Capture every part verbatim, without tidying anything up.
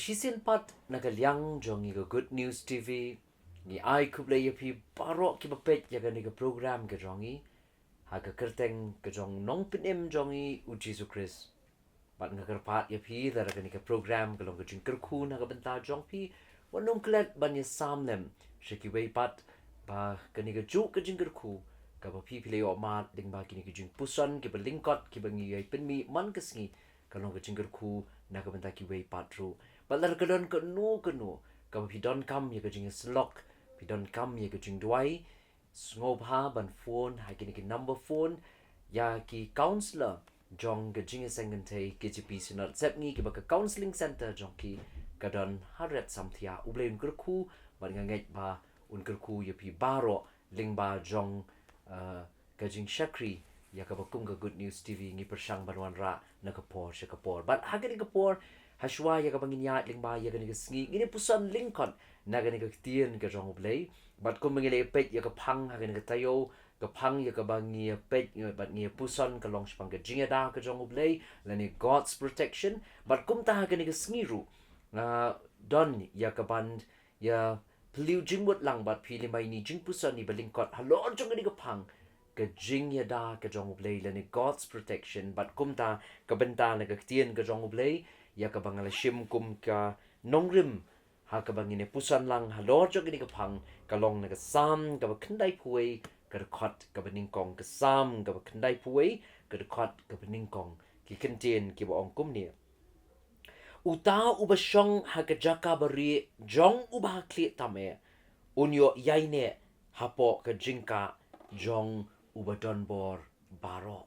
Shisien pat na ka liang jong ngi ka Good News T V, ngi ai khublei ïa phi baroh kiba peit ïa kane ka program ka jong ngi ha ka kyrteng ka jong u Nongpynim jong ngi u Jisu Khrist. Bad nga kyrpad ïa phi lada kane ka program ka long ka jingkyrkhu na ka bynta jong phi, wat nym klet ban ïa sam lem sha kiwei pat, ba kane ka juh ka jingkyrkhu kaba phi phi la ïoh mad lyngba kine ki jingpuson kiba lyngkot kiba ngi ïai pynmih man ka sngi, ka long ka jingkyrkhu na ka bynta kiwei pat ruh. Bad lada ka don kano kano kaba phi donkam ïa ka jingïasyllok, phi donkam ïa ka jingduwai, sngewbha ban phone ha kine ki number phone ïa ki counsellor jong ka Jingïaseng Kynthei K J P Synod Sepngi, kiba ka counselling centre jong ki ka don ha Red Samthiah. U Blei un kyrkhu bad nga ngeit ba un kyrkhu ïa phi baroh lyngba jong, uh, ka jingshakri ïa kaba kum ka Good News T V ngi pyrshang ban wanrah na ka por sha ka por. Bad ha kane ka por, ha shuwa ïa kaba ngin ïaid lyngba ïa kane ka sngi, ngin ïa puson lyngkot na kane ka ktien ka jong U Blei. Bad kumba ngi la ïa peit ïa ka phang ha kane ka taïew, ka phang ïa kaba ngi ïa peit bad ngi ïa puson ka long shaphang ka jingïada ka jong U Blei lane God's protection. Bad kumta ha kane ka sngi ruh nga don ïa kaban ïa phylliew jingmut lang bad phi lyngba ïa kine ki jingpuson kiba lyngkot halor jong kane ka phang, ka jingïada ka jong U Blei lane God's protection. Bad kumta ka bynta na ka ktien ka jong U Blei ïa kaba nga la shim kum ka nongrim ha kaba ngin ïa puson lang halor jong kane ka phang, ka long na ka Salm kaba khyndaiphew wei, ka dkhot kaba nyngkong. Ka Salm kaba khyndaiphew wei, ka dkhot kaba nyngkong. Ki kyntien kiba ong kumne: Uta uba shong ha ka jaka barieh jong uba ha khlieh tam eh, un ïoh ïaineh hapoh ka jingkah jong uba donbor baroh.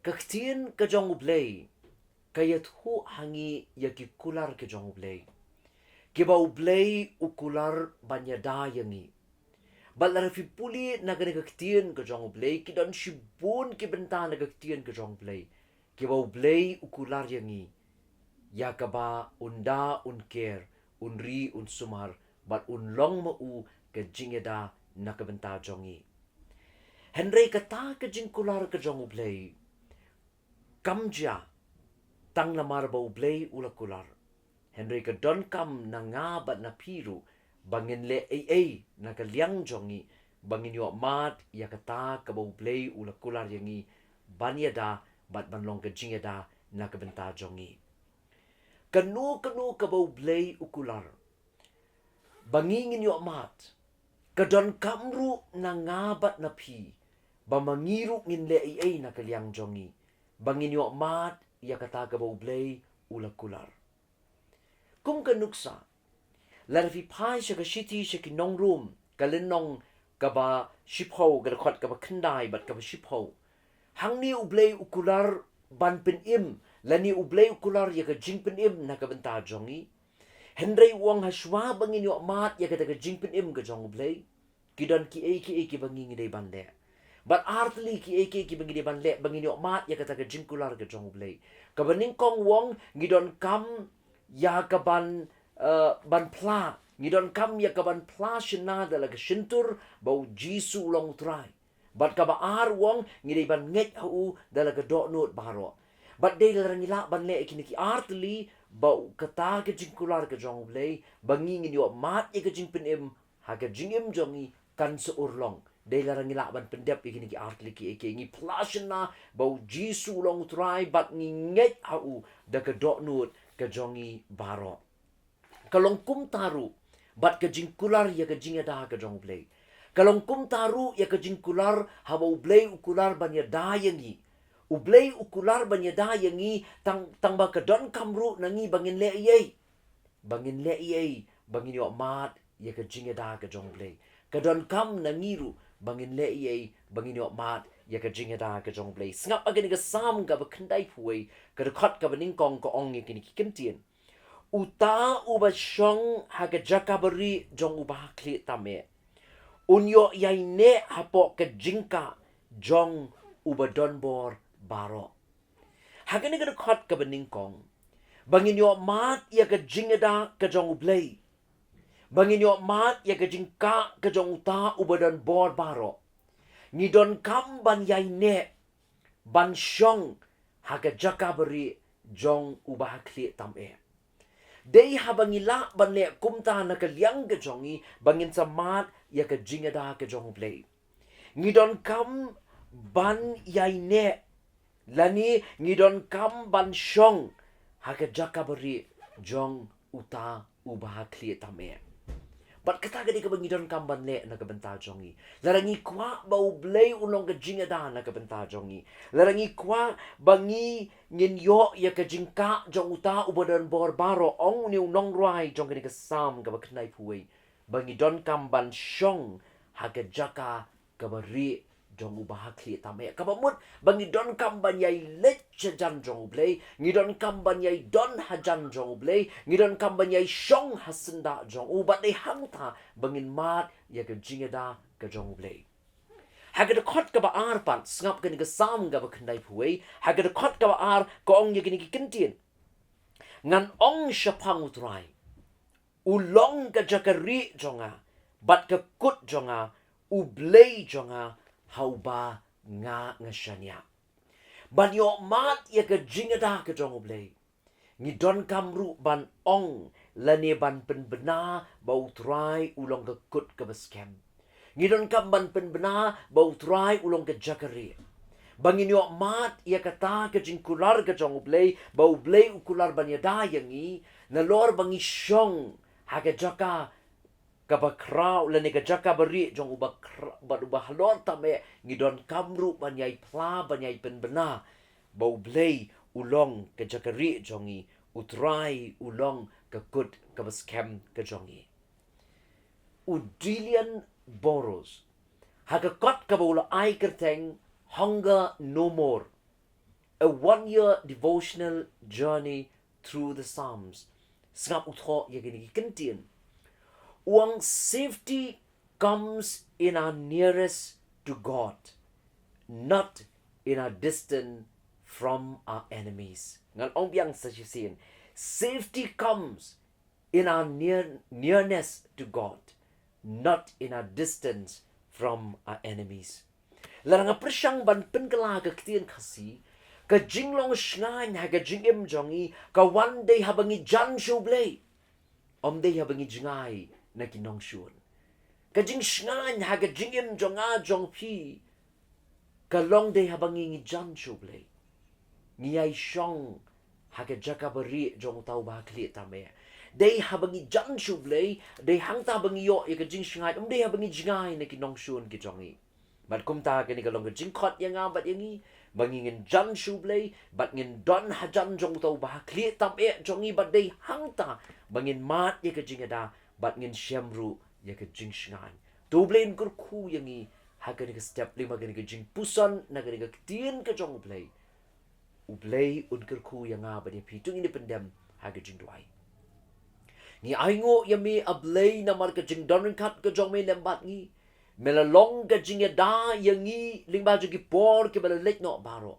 Ka ktien ka jong U Blei ka ïathuh ha ngi ïa ki kular ka jong U Blei, kiba U Blei u kular ban ïada ïa ngi. Bad lada phi pule na kane ka ktien ka jong U Blei, ki don shibun ki bynta na ka ktien ka jong U Blei, kiba U Blei u kular ïa ngi, ïa kaba un da un ker, un ri un sumar, bad un long ma u ka jingïada na ka bynta jong ngi. Hynrei kata ka jingkular ka jong U Blei kam jia tang namar ba U Blei u la kular. Hynrei ka donkam na nga bad na phi ruh ba ngin leh ei ei na ka liang jong ngi ba ngin ïoh mad ïa kata kaba U Blei u la kular ïa ngi ban ïada bad ban long ka jingïada na ka bynta jong ngi. Kano kano kaba U Blei u kular ba ngi ngin ïoh mad, ka donkam ruh na nga bad na phi ba ma ngi ruh ngin leh ei ei na ka liang jong ngi ba ngin ïoh mad ïa kata kaba U Blei u la kular. Kum ka nuksa, lada phi phai sha ka shithi sha ki nong Rom, ka lynnong kaba shiphew, ka dkhot kaba khyndai bad kaba shiphew, hangne U Blei u kular ban pynim, lane U Blei u kular ïa ka jingpynim na ka bynta jong ngi. Hynrei u ong ha shuwa ba ngin ïoh mad ïa kata ka jingpynim ka jong U Blei, ki don kiei kiei kiba ngi ngi dei ban leh. Bad artylli kiei kiei kiba ngi dei ban leh ba ngin ïoh mad ïa kata ka jingkular ka jong U Blei. Kaba nyngkong u ong ngi donkam ïa kaban, eh, ban phla. Ngi donkam ïa kaban phla shynna da la ka shyntur ba U Jisu u long U Trai. Bad kaba ar u ong ngi dei ban ngeit ha u da la ka dohnud baroh. Bad dei lada ngi lah ban leh ïa kine ki artylli ba u kata ka jingkular ka jong U Blei ba ngi ngin ïoh mad ïa ka jingpynim ha ka jingim jong ngi kan sa urlong. Dei lada ngi lah ban pyndep ïa kine ki artylli kiei kiei, ngi phla shynna ba U Jisu u long U Trai bad ngi ngeit ha u da ka dohnud ka jong ngi baroh. Ka long kumta ruh bad ka jingkular ïa ka jingïada ka jong U Blei. Ka long kumta ruh ïa ka jingkular haba U Blei u kular ban ïada ïa ngi. U Blei u kular ban ïada ïa ngi tang, tang ba ka donkam ruh na ngi ba ngin leh ei ei. Ba ngin leh ei ei ba ngin ïoh mad ïa ka jingïada ka jong U Blei. Ka donkam na ngi ruh ba ngin leh ei ei ba ngin ïoh mad ïa ka jingïada ka jong U Blei. Sngap ha kane ka Salm kaba khyndai phew wei, ka dkhot kaba nyngkong, ka ong ïa kine ki kyntien: Uta uba shong ha ka jaka barieh jong uba ha khlieh tam eh, un ïoh ïaineh hapoh ka jingkah jong uba donbor baroh. Ha kane ka dkhot kaba nyngkong, ba ngin ïoh mad ïa ka jingïada ka jong U Blei, ba ngin ïoh mad ïa ka jingkah ka jong uta uba donbor baroh, ngi donkam ban ïaineh, ban shong ha ka jaka barieh jong uba ha khlieh tam eh. Dei haba ngi lah ban leh kumta na ka liang ka jong ngi, ba ngin sa mad ïa ka jingïada ka jong U Blei. Ngi donkam ban ïaineh, lane ngi donkam ban shong ha ka jaka barieh jong uta uba ha khlieh tam eh. Bad kata ka dei kaba ngi donkam ban leh na ka bynta jong ngi. Lada ngi kwah ba U Blei un long ka jingïada na ka bynta jong ngi, lada ngi kwah ba ngi ngin ïoh ïa ka jingkah jong uta uba don bor baroh, ong une u nongrwai jong kane ka Salm kaba khyndaiphew wei, ba ngi donkam ban shong ha ka jaka kaba rieh jong uba ha khlieh tam eh. Kaba mut ba ngi donkam ban ïai leit shajan jong U Blei, ngi donkam ban ïai don hajan jong U Blei, ngi donkam ban ïai shong ha syndah jong u, bad dei hangta ba ngin mad ïa ka jingïada ka jong U Blei. Ha ka dkhot kaba ar pat, sngap kane ka Salm kaba khyndaiphew wei, ha ka dkhot kaba ar ka ong ïa kine ki kyntien: Ngan ong shaphang U Trai, u long ka jaka rieh jong nga bad ka kut jong nga, U Blei jong nga ha uba nga nga shaniah. Ban ïoh mad ïa ka jingïada ka jong U Blei, ngi donkam ruh ban ong lane ban pynbna ba U Trai u long ka kut kaba skhem. Ngi donkam ban pynbna ba U Trai u long ka jaka rieh. Ba ngin ïoh mad ïa kata ka jingkular ka jong U Blei, ba U Blei u kular ban ïada ïa ngi, nalor ba ngi shong ha ka jaka kaba khraw lane ka jaka barieh jong uba khraw, bad uba halor tam eh, ngi donkam ruh ban ïai phla, ban ïai pynbna ba U Blei u long ka jaka rieh jong ngi, U Trai u long ka kut kaba skhem ka jong ngi. U Dillian Boros, ha ka kot kaba u la ai kyrteng Hunger No More, a one-year devotional journey through the Psalms, sngap u thoh ïa kine ki kyntien. U ong, safety comes in our nearness to God, not in our distance from our enemies. Ngan ong biang sa shisien. Safety comes in our near, nearness to God, not in our distance from our enemies. Lada nga pyrshang ban pynkylla ka ktien Khasi, ka jinglong shngaiñ ha ka jingim jong ngi ka wan dei haba ngi jan sha U Blei, ym dei haba ngi jngai na ki nongshun. Ka jingshngaiñ ha ka jingim jong nga jong phi ka long dei haba ngi, ngi jan sha U Blei, ngi ïai shong ha ka jaka barieh jong uta uba ha khlieh tam eh. Dei haba ngi jan sha U Blei, dei hangta ba ngi ïoh ïa ka jingshngaiñ, ym dei haba ngi jngai na ki nongshun ki jong ngi. Bad kumta kane ka long ka jingkhot ïa nga bad ïa ngi, ba ngi ngin jan sha U Blei, bad ngin don hajan jong uta uba ha khlieh tam eh jong ngi, bad dei hangta ba ngin mad ïa ka jingïada, bad ngin shem ruh ïa ka jingshngaiñ. To U Blei un kyrkhu ïa ngi ha kane ka step, lyngba kane ka jingpuson na kane ka ktien ka jong U Blei. U Blei un kyrkhu ïa nga bad ïa phi. To ngin ïa pyndem ha ka jingduwai. Ngi ainguh ïa me, A Blei, namar ka jingdon ryngkat ka jong me lem bad ngi. Me la long ka jingïada ïa ngi lyngba jong ki por kiba la leit noh baroh.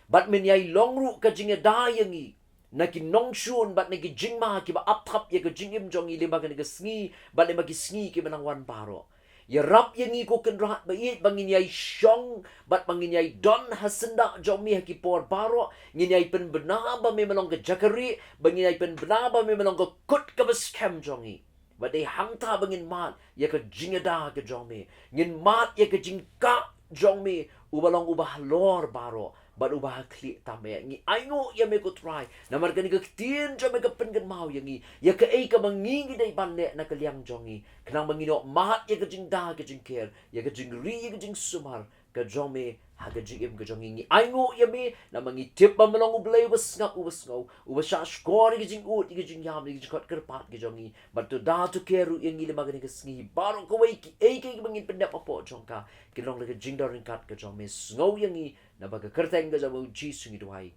Bad men ïai long ruh ka jingïada ïa ngi na ki nongshun bad na ki jingma kiba ap thap ïa ka jingim jong ngi lyngba kane ka sngi bad lyngba ki sngi kiba nang wan baroh. Ïarap ïa ngi, ko Kynrad ba ïeit, ba ngin ïai shong bad ba ngin ïai don ha syndah jong me ha ki por baroh. Ngin ïai pynbna ba me, me long ka jaka rieh, ba ngin ïai pynbna ba me, me long ka kut kaba skhem jong ngi. Bad dei hangta ba ngin mad ïa ka jingïada ka jong me. Ngin mad ïa ka jingkah jong me, uba long uba halor baroh bad uba ha khlieh tam eh. Ngi ainguh ïa me, ko Trai, namar kane ka ktien jong me ka pynkynmaw ïa ngi ïa kaei kaba ngi, ngi dei ban leh na ka liang jong ngi, khnang ba ngin ïoh mad ïa ka jingda ka jingker, ïa ka jingri, ïa ka jingsumar ka jong me ha ka jingim ka jong ngi. Ngi ainguh ïa me namar ngi tip ba me long U Blei uba sngap, uba sngew, uba shahshkor ïa ka jingud, ïa ka jingïam, ïa ka jingkhot kyrpad ka jong ngi. Bad to da to ker ruh ïa ngi lyngba kane ka sngi. Baroh kawei, kiei kiei ba ngin pyndep hapoh jong ka, kin long da ka jingdon ryngkat ka jong me. Sngew ïa ngi, namar ka kyrteng ka jong me, U Jisu, ngi duwai.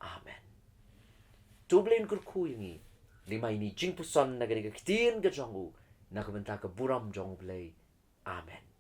Amen. To U Blei un kyrkhu ïa ngi lyngba ine i jingpuson na kane ka ktien ka jong u, na ka bynta ka burom jong U Blei. Amen.